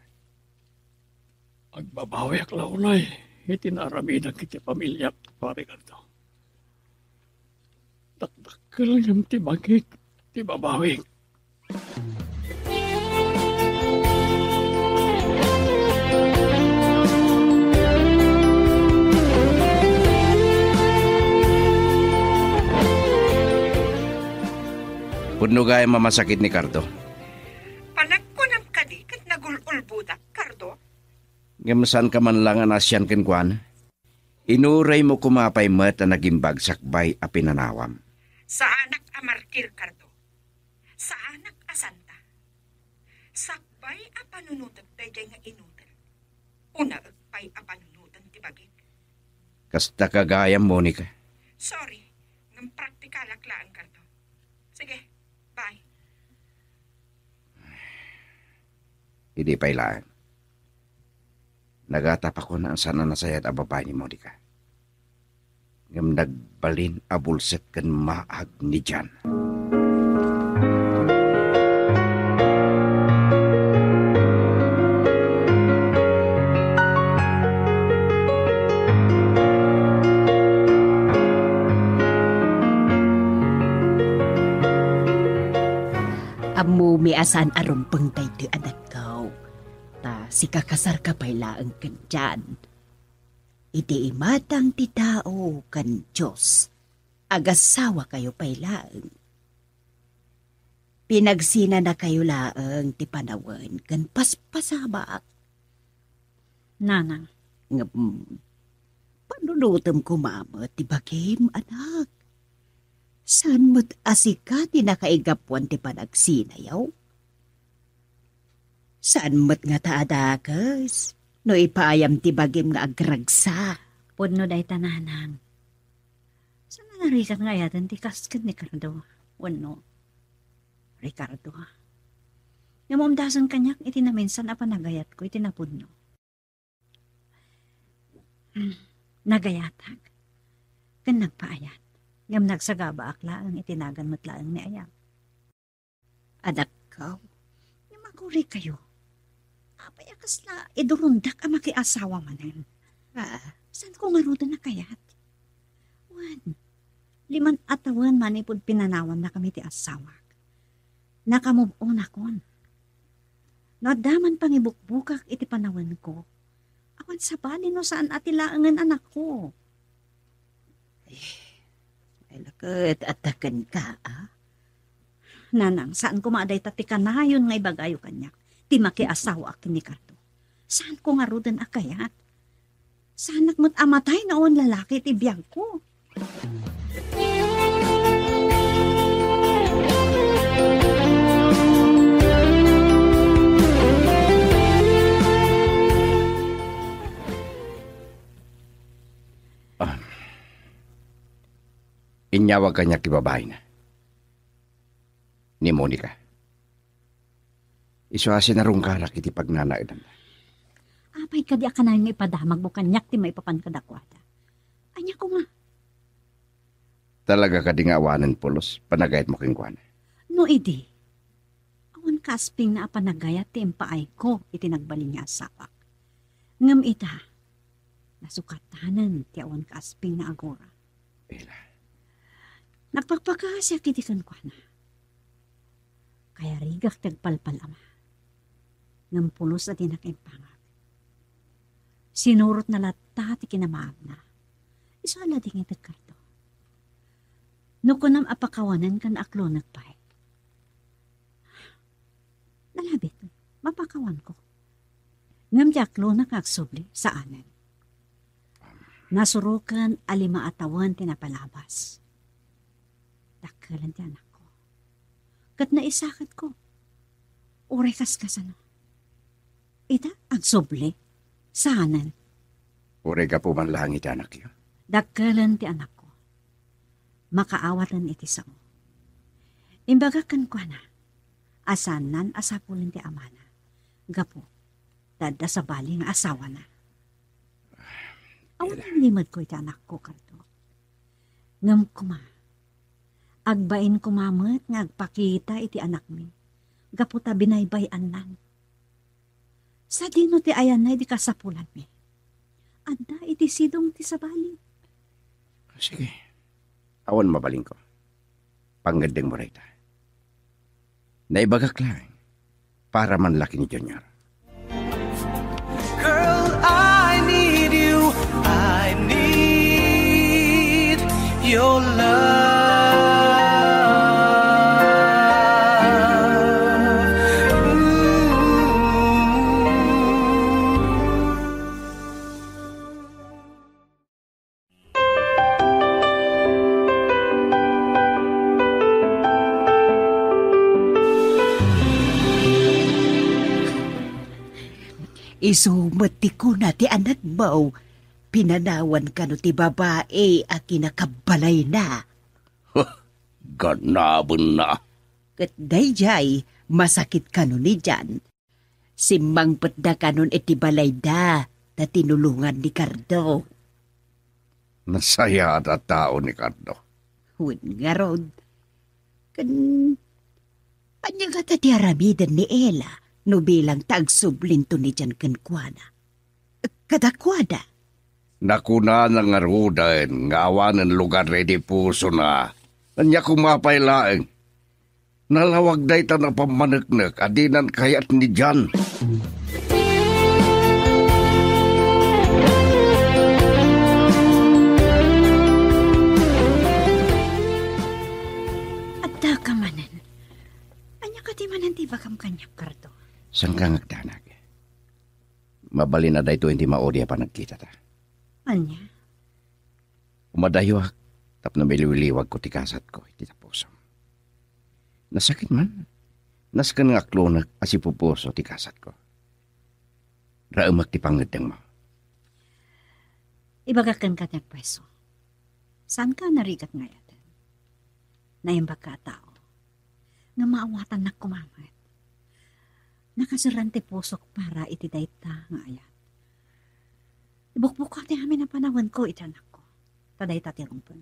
Agbabawiak la unay iti naaramidak iti pamiliak, Pari Cardo. Dakdakkel ngem ti bagik ti babawik. Pudno gayam a masakit ni Cardo. Panagkunam kadi ket nagul-ulbodak, Cardo? Ngem saanka man la nga naasian kenkuana? Inuraymo koma pay met a nagimbag sakbay a pinanawam. Saanak a martir, Cardo. Saanak a santa. Sakbay a panunotek daydiay nga inutel. Unaek pay a panunoten ti bagik. Kasta ka gayam, Monica. Sorry, ngem praktikalak laeng, Cardo. Sige, bye. Idi pay laeng. Nagatapakon a saan a nasayaat a babai ni Monica. Ngem nagbalin a bulsek ken maag ni Jan. Ammomi a saan a rumbeng daytoy, anakko. Ta sikakasarka pay laeng ken Jan. Iti imatang ti tao ken Dios, agassawakayo pay laeng. Pinagsinanakayo laeng ti panawen ken paspasamak. Nanang. Ngem, panunotem koma met ti bagim, anak. Saan met a sika ti nakaigapuan ti panagsinayo? Saan met ngata a dakes no ipaayam ti bagim nga agragsak Pudno dayta, nanang. Saan a narigat nga ayaten ti kas ken ni Cardo wenno Ricardo. Ngem umdasen kaniak iti naminsan a panagayatko iti napudno. Nagayatak ken nagpaayat, ngem nagsagabaak laeng iti nagan met laeng ni ayam. Adakkaw, ngem aguraykayo. Apay a kasla idurongdak a makiasawa manen? Ah, saanko ngaruden a kayat. Wen, lima a tawen manipud pinanawannakami ti asawak. Naka-move on akon. No adda man pangibukbukak iti panawenko, awan sabali no saan a ti laengen anakko. Ay, ay, naket, adda kenka, a? Nanang, saan koma a dayta ti kanayon nga ibagayo kaniak, ti makiasawaak ken ni Cardo. Saanko ngaruden a kayat. Saanak met a matay no awan lalaki ti biagko. Ah. Inyawag kaniak ti babaina. Ni Monica. Isu a sinarungkarak iti pagnanaedanna. Apay kadi a kanayon nga ipadamagmo kaniak ti maipapan kadakuada? Ania koma? Talaga kadi nga awanen pulos panagayatmo kenkuana? No idi, awan kaaspingna a panagayat ti impaayko iti nagbalin nga asawak. Ngem ita, nasukatanen ti awan kaaspingna agura. Ila. Nagpakpakaasiak idi kenkuana. Kayarigak ti agpalpal-ama. Ngem pulos a dinak impangag. Sinurotna latta ti kinamaagna. Isu a ladingit, Cardo. No kunam a pakawanen ken aklonek pay, nalabit, mapakawanko. Ngem ti aklonek nga agsubli, saanen. Nasuroken a lima a tawen ti napalabas. Dakkelen ti anakko. Ket naisaketko. Uray kaskasano. Ita, agsubli. Saanen. Uray gapu man laeng iti anakyo. Dakkelen ti anakko. Makaawaten iti sao. Imbagak kenkuana a saannan a sapulen ti amana. Gapu ta adda sabali nga asawana. Awan ilimed ko iti anakko, Cardo. Ngem koma, agbain koma met nga agpakita iti anakmi gapu ta binaybay-annan. Sadino ti ayanna idi kasapulanmi? Adda iti sidong ti sabali. Sige. Awan mabalinko. Pangngeddengmo dayta. Naibagak laeng para man la ken ni Junior. Girl, I need you. I need your love. Ooh. Isu met ti kuna ti anakmo, pinanawan kano ti babai a kinakabbalayna. Huh, ganabenna. Ket daydiay, masakit kano ni Jan. Simmangpetda kanon iti balayda ta tinulongan ni Cardo. Nasayaat a tao ni Cardo. Wen ngarud. Ken, ania ngata ti aramiden ni Ella no bilang ta agsublinto ni Jan kenkuana? Kadakuada. Nakunana ngaruden nga awanen lugar daydi pusona. Ania koma pay laeng? Nalawag dayta a pammaneknek a dinan kayat ni Jan. Adda ka manen. Ania kadi manen ti ibagam kaniak, Cardo? Saanka nga agdanag. Mabalin a daytoy ti maudi a panagkitata. Ania? Umadayuak tapno maliwliwagko ti kasatko iti pusom. Nasakit man, nasken nga aklonek a sipupuso ti kasatko. Raemek ti pangngeddengmo. Ibagak kenka ti agpayso. Saanka a narigat nga ayaten. Naimbagka a tao. Nga maawatannak koma met. Nakaserreng ti pusok para iti dayta nga ayat. Ibukbukko ti amin a panawenko iti anakko. Ta dayta ti rumbeng.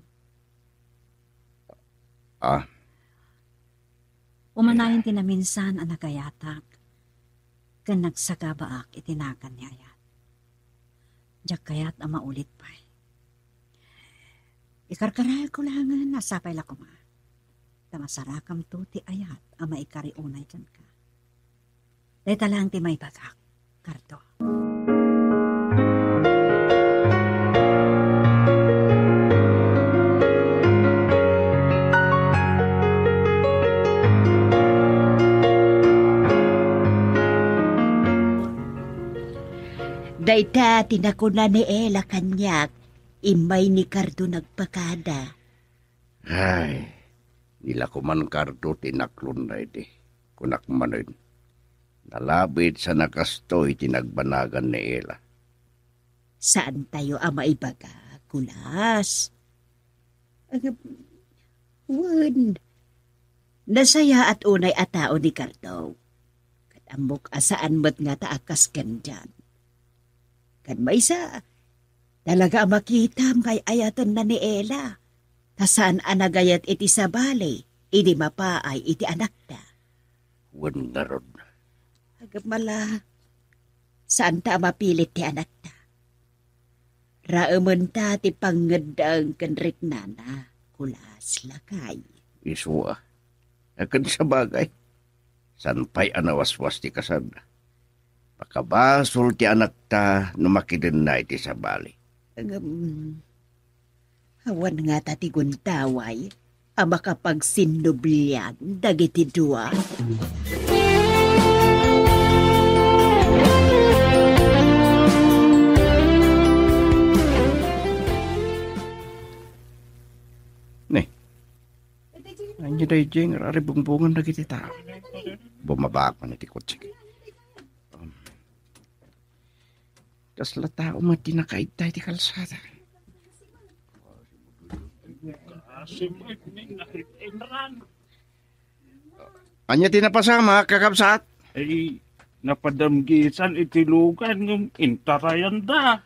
Ah. Umanayon ti naminsan a nagayatak ken nagsagabaak iti nagan ni ayat. Diak kayat a maulit pay. Ikarkarayagko laengen a sapay la koma ta masarakamto ti ayat a maikari unay kenka. Dayta laeng ti maibagak, Cardo. Dayta ti nakuna ni Ella kaniak, immay ni Cardo nagpakada. Ay, ni la koman Cardo ti naklonna idi. Kunak manen, nalabit sana kastoy ti nagbanagan ni Ella. Saantayo a maibaga, Kulas. Agam-, wen, nasayaat unay a tao ni Cardo. Ket ammok a saan met ngata a kas kendian. Ken maysa, talaga a makitam nga ay-ayatenna ni Ella. Ta saan a nagayat iti sabali idi mapaay iti anakda. Wen ngarud. Agam-, ala, saanta a mapilit ti anakda. Raementa ti pangngeddaeng ken riknana, Kulas, lakay. Isu a. Ken sabagay, saan pay a nawaswas ti kasanda. Pakabasol ti anakta no makidenna iti sabali. Ngem, awan ngata ti guntaway a makapagsinnublian dagiti dua. Ne. Ania daydiay nga aribungbongan dagiti tao? Bumabak man iti kotse. Um, kasla tao met ti nakaidda iti kalsada. Ania ti napasamak, kakabsat? Ay, napadamgisan iti lugan ngem intarayanda.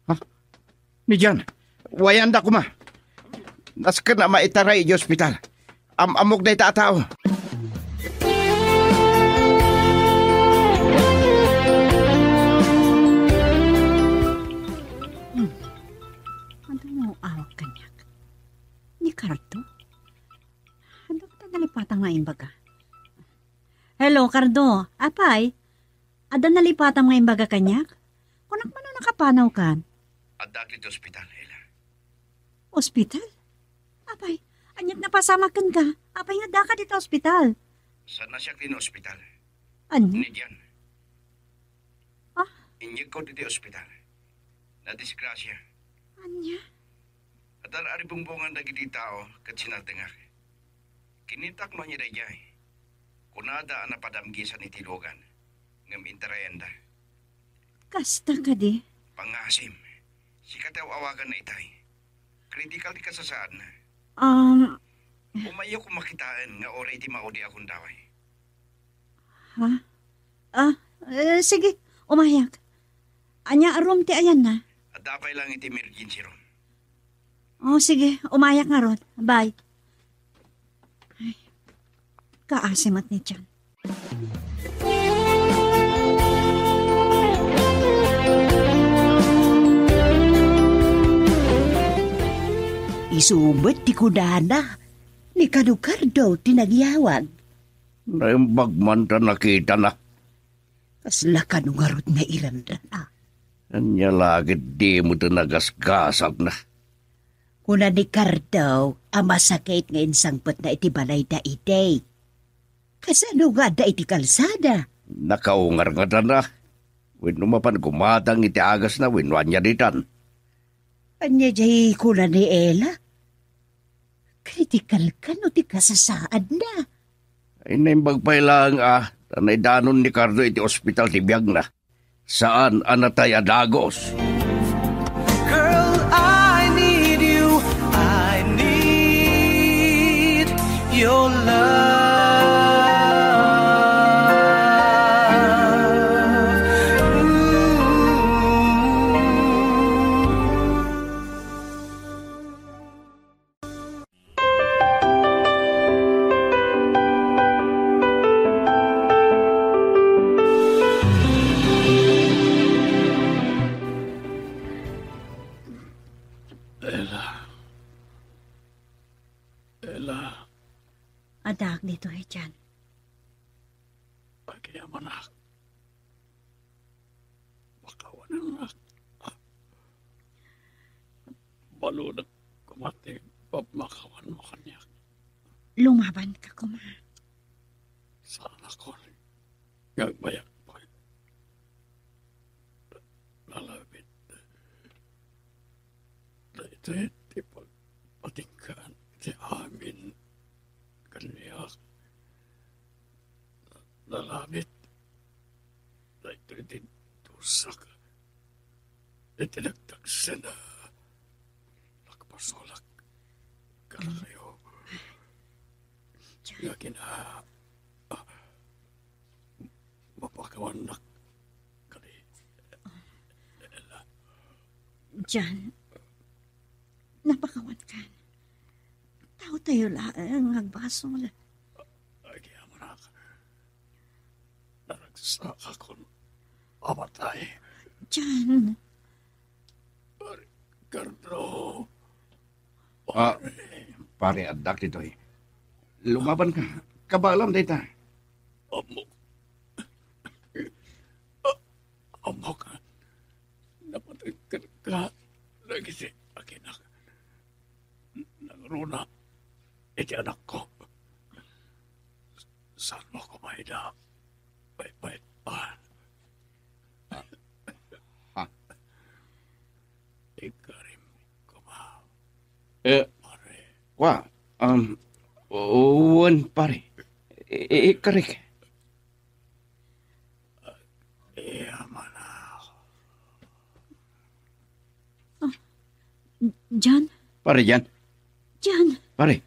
Ha? Ni Jan, wayanda koma. Nasken a maitaray iti ospital. Am-ammok dayta a tao. Hmm. Adu no awag kaniak? Ni Cardo? Adu ta nalipatan nga imbaga? Hello, Cardo. Apay? Adda nalipatam nga imbaga kaniak? Kunak man no nakapanawkan? Addaak iti ospital, Ella. Ospital? Apay, aniat napasamak kenka? Apay nga addaka dita ospital? Saan a siak ti ospital. Ania? Ni Jan. Ah? Inyegko dita ospital. Nadisgrasia. Ania? Adda aribungbongan dagiti tao ket sinardengak. Kinitak no ania daydiay. Kunada a napadamgisan iti lugan, ngem intarayanda. Kasta kadi? Pangasim. Sika ti aw-awaganna itay. Kritikal ti kasasaadna. Um, Umayyok makitaen nga uray ti maudi a gundaway. Ha? Ah, eh, sige, umayak. Ania a room ti ayanna? Adda pay lang iti emergency room. Oh, sige, umayak ngarud. Bye. Ay, kaasi met ni Jan. Isu met ti kunana, ni Kano Cardo ti nagyawag. Naimbag man ta nakitana. Kasla kano ngarud nga iranrana? Ania la ket dimo ta nagasgasagna? Kuna ni Cardo a masakit nga insangpetna iti balayda idi. Kasano nga adda iti kalsada? Nakaungar ngatana. Wenno mapan gumatang iti agasna wenno ania ditan. Ania jay kuna ni Ella? Kritikal kano ti kasasaadna? Ay, naimbag pay laeng a, ta naidanon ni Cardo iti ospital ti biagna. Saan a natay a dagos. Girl, Your love. Ella. Ella. Addaak ditoy, John. Agyamanak. Pakawanennak. Baludak koma ti pamakawanmo kaniak. Lumabanka koma. Saanakon nga agbayak pay. Nalabit. Daytoy ti pagpatinggaan ti amin kaniak. Nalabit. Daytoy ti dusak. Iti nagtaksana. Nagpasulak. Kanayo. Nga kina-, ah, mapakawannak kadi. John, napakawankan. Taotayo laeng nga agbasol. Agyamanak. Naragsakakon a matay. John. Pare Carlo. Ah, pare, addak ditoy. Lumabanka. Kabaelam dayta. Ammok. Ammok. Napateg kenka dagiti aginak. Nangruna iti anakko. Saanmo koma ida paypayatan? Ha? Ikarim koma, eh, pare. Wa, um, wen, pare. I-, i-, ikarik. Agyamanak. Ah, John? Pare, John. John? Pare.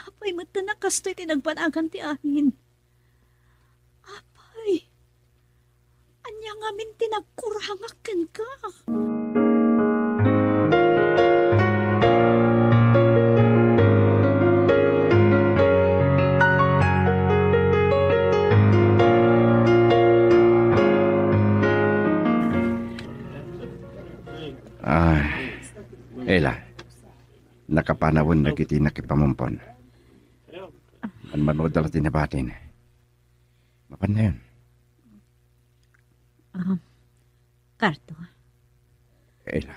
Apay met ta kastoy ti nagbanagan ti amin? Apay, ania ngamin ti nagkurangak kenka? Ah, Ella, nakapanawen dagiti nakipamumpon. Manmanuda la ti nabatin. Mapannayon. Ah, Carlo. Ella.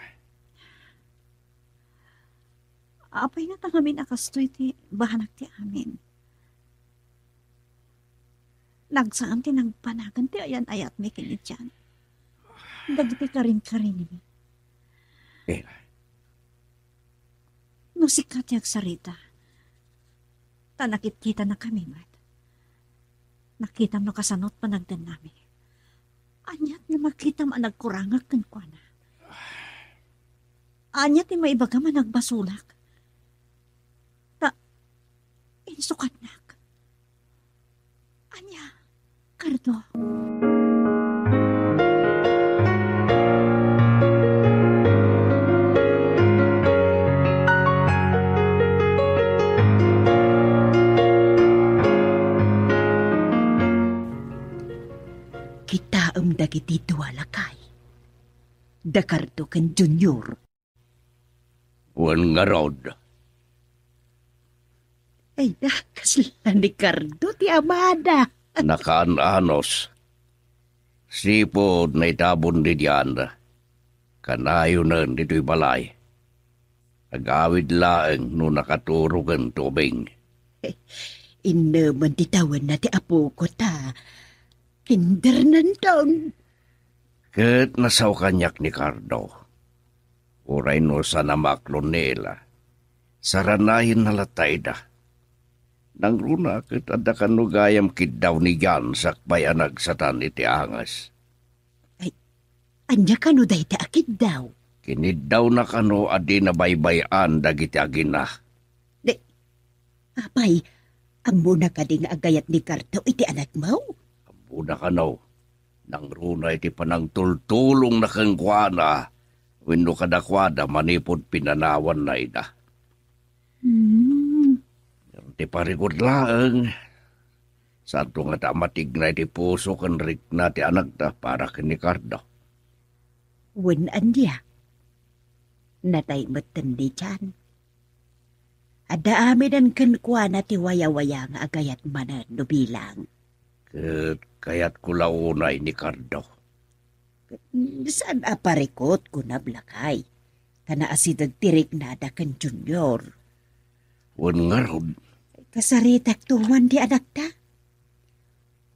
Apay ngata ngamin a kastoy ti banagan ti amin? Nagsaan ti nagbanagan ti ayan-ayatmi ken ni John. Dagiti karinkarinmi. Ella. No sika ti agsarita, ta nakitkitanakami met. Nakitam no kasano ti panagdennami. Aniat nga makitam a nagkurangak kenkuana? Ania ti maibagam a nagbasolak? Ta insukatnak. Ania, Carlo? Kitaem dagiti dua lakay, da Carlo ken Junior. Wen ngarud. Ay, da, kasla ni Carlo ti amada. Nakaan-anos. Sipud naitabon ni Diana, kanayonen ditoy balay. Agawid laeng no nakaturoken ti ubing. Innemen ti tawenna ti apoko ta kinder nanton. Ket nasao kaniak ni Carlo. Uray no saan a maklon ni Ella, saranayenna latta ida. Nangruna ket adda kano gayam kiddaw ni Jan sakbay a nagsatan iti anges. Ay, ania kano dayta a kiddaw? Kiniddawna kano a di nabaybay-an dagiti agina. Di, Apay, ammona kadi nga agayat ni Cardo iti anakmo? Ammona kano. Nangruna iti panangtultulongna kenkuana, wenno kadakuada manipud pinanawanna ida. Hmm. Ngem ti parikut laeng, saanto ngata a matigna iti puso ken rikna ti anakda para ken ni Cardo. Wen ania? Natay metten ditan. Adda amiden kenkuana ti wayawaya nga agayat manen no bilang. Ket kayatko la unay ni Cardo. Saan a parikut, kunam lakay. Ta naasideg ti riknada ken Junior. Wen ngarud. Kasaritak tuman ti anakta.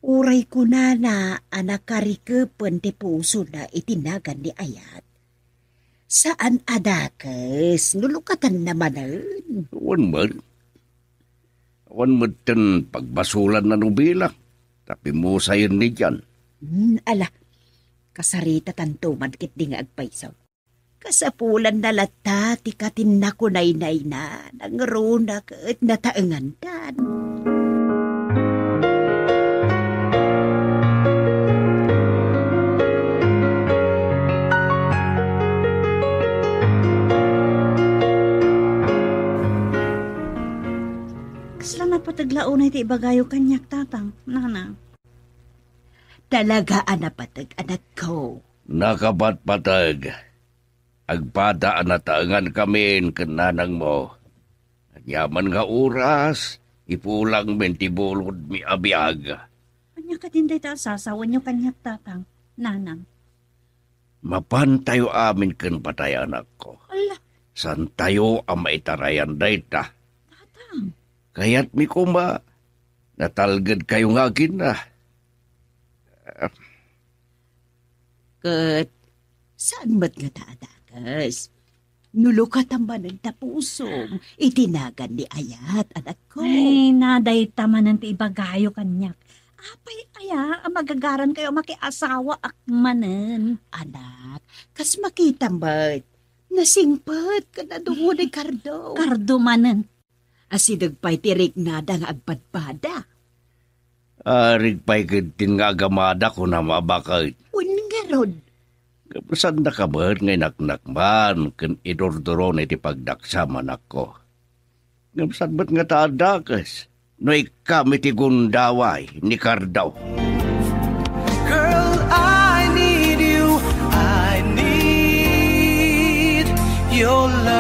Uray kunana a nakarikepen ti pusona iti nagan ni Ayat. Saan a dakes no lukatanna manen. Wen met. Wen metten pagbasolanna no bilang. Ta pimusayen ni Jan. Hmm, ala. Kasaritatanto man ketdi nga agpayso. Kasapulanna latta ti katinna kunaynayna, nangruna ket nataengandan. Kasla napateg la unay ti ibagayo kaniak, Tatang, Nanang? Talaga a napateg, anakko. Nakapatpateg. Agpada a nataengankamin ken nanangmo. Aniaman nga oras, ipulangmin ti bulodmi a biag. Ania kadin dayta a sasawenyo kaniak, Tatang, Nanang? Mapantayo amin ken patay, anakko. Ala. Saantayo a maitarayan dayta. Tatang. Kayatmi koma, natalgedkayo nga agina. Ket saan met ngata a dakes? No lukatan manen ta pusom iti nagan ni Ayat, anakko. Ay, na dayta manen ti ibagayo kaniak. Apay aya a magagarankayo a makiasawaak manen? Anak, kas makitam met, nasingpet ken nadungo ni Cardo. Cardo manen. Asideg pay ti riknada nga agpadpada. Arik pay ketdin nga agamada, kunam a baket. Wen ngarud. Ngem saandaka met nga inaknakman ken idurduron iti pagdaksam, anakko. Ngem saan met ngata a dakes no ikkam iti gundaway ni Cardo. Girl, I need you. I need your love.